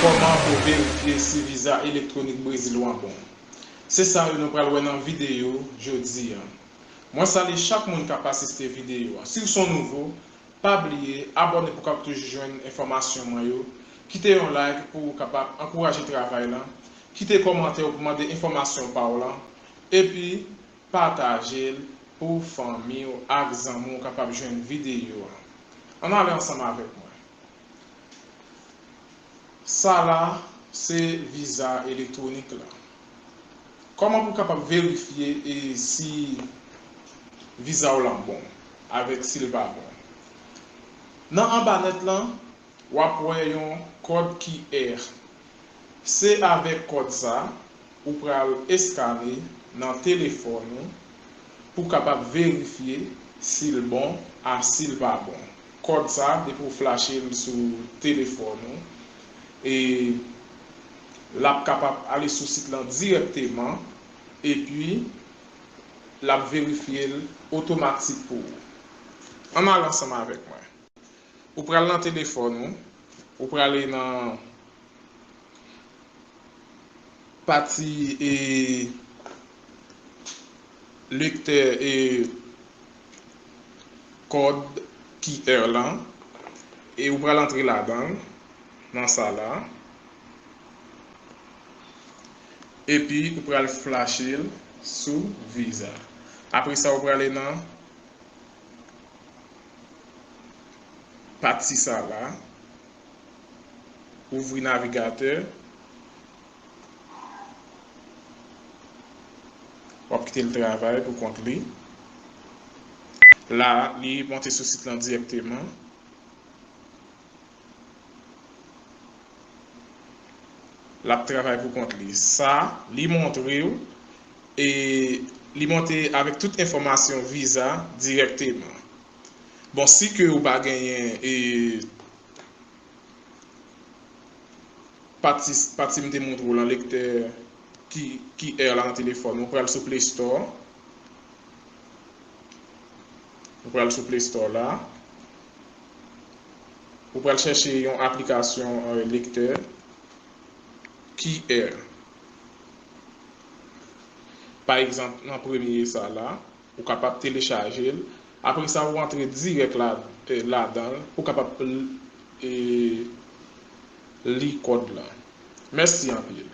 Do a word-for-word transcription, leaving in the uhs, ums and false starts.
Kòman pou verifye si viza elektwonik Brezil ou an bon? Se sa yo nou pral wè nan videyo jodi a. Mwen salye chak moun k ap asiste videyo a. Si w se yon nouvo, pa bliye abòne pou w kapab toujou jwenn enfòmasyon mwen yo. Kite yon like pou w kapab ankouraje travay lan. Kite kòmantè w pou mande enfòmasyon pa w lan. Epi, pataje l pou fanmi w ak zanmi w kapab jwenn videyo a. Ann ale ansanm avèk mwen. Sa la se viza elektwonik la. Kòman pou w kapab verifye e si viza w lan bon avèk si l pa bon? Nan anba nèt lan, w ap wè yon kòd Q R. Se avèk kòd sa ou pral eskane nan telefòn ou pou w kapab verifye si l bon a si l pa bon. Kòd sa, depi w flache l sou telefòn ou, e l ap kapab ale sou sit lan dirèkteman, epi l ap verifye l otomatik pou ou. Ann al ansanm avèk mwen. Ou pral nan telefòn ou, ou prale nan pati e lektè e kòd Q R lan, e ou pral antre ladan l, nan sa la, epi ou pral flache l sou viza. Apre sa, ou prale nan pati sa la, ouvri navigatè, w ap kite l travay pou kont li. La, li monte sou sit lan dirèkteman. L ap travay pou kont li. Sa, li montre w, e li monte avèk tout enfòmasyon viza dirèkteman. Bon, si ke ou pa genyen, e, pati, pati m te montre w lan, lektè Q R la nan telefòn, ou pral sou Play Store. Ou pral sou Play Store la. Ou pral chèche yon aplikasyon, e, lektè Q R. Pa egzanp, nan premye sa la, ou kapab telechaje l. Apre sa, ou antre dirèk la, e, ladan l pou w kapab, e, li kòd lan. Mèsi anpil.